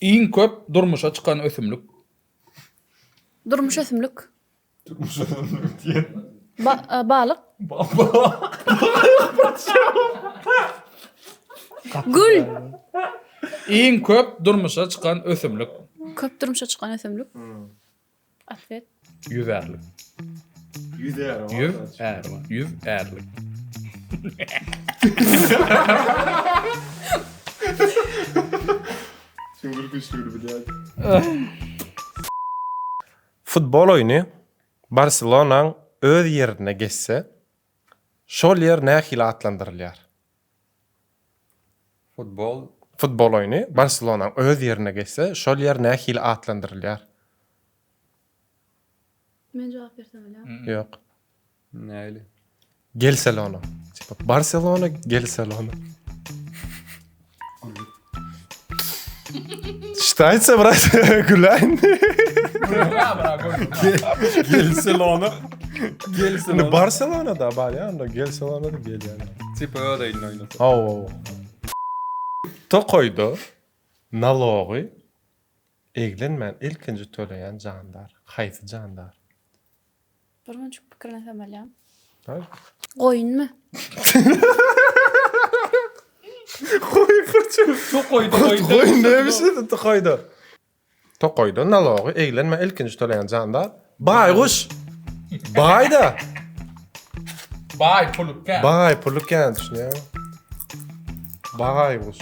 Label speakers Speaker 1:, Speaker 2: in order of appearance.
Speaker 1: Iň köp durmuşa çykan ösümlik.
Speaker 2: Durmuş ösümlik.
Speaker 3: Durmuş ösümlik diýen.
Speaker 2: Ba balyk. Gül.
Speaker 1: Iň köp durmuşa çykan ösümlik.
Speaker 2: Köp durmuşa çykan ösümlik. Atwet.
Speaker 1: Ýüzärlik.
Speaker 3: Ýüzär.
Speaker 1: Ýüz är bar. Ýüz ärlik.
Speaker 3: Çuňňur güýçlügini bilýän.
Speaker 4: Futbol oýny Barselonaň öz ýerinde geçse, şol ýer nähili atlandyrylýar?
Speaker 5: Futbol.
Speaker 4: Futbol oýny Barselonaň öz ýerinde geçse, şol ýer nähili atlandyrylýar?
Speaker 2: Men jogap bersem bolýarmy?
Speaker 4: Ýok.
Speaker 5: Nähili?
Speaker 4: Gelselona. Tipa Barselona, Gelselona. Считается, брат? Güläýin.
Speaker 5: Gelselona.
Speaker 4: Indi Barselona da bar ýa, onda Gelselona da gelýär.
Speaker 5: Tipa öz elinde oýnasa.
Speaker 4: Hawa, hawa. Tokaýda nalogy eglenmän ilkinji töleýän jandar haýsy jandar?
Speaker 2: Bir munçuk pikirlensem bolýamy?
Speaker 4: Daý.
Speaker 2: Goýunmy?
Speaker 4: Goýun fırça.
Speaker 1: Tokaýda goýun.
Speaker 4: Goýun näme işledi tokaýda? Tokaýda nalogy eglenmän ilkinji töleýän jandar baýguş. Baý-da.
Speaker 1: Baý puluk kän.
Speaker 4: Baý puluk kän düşünýäňmi? Baýguş.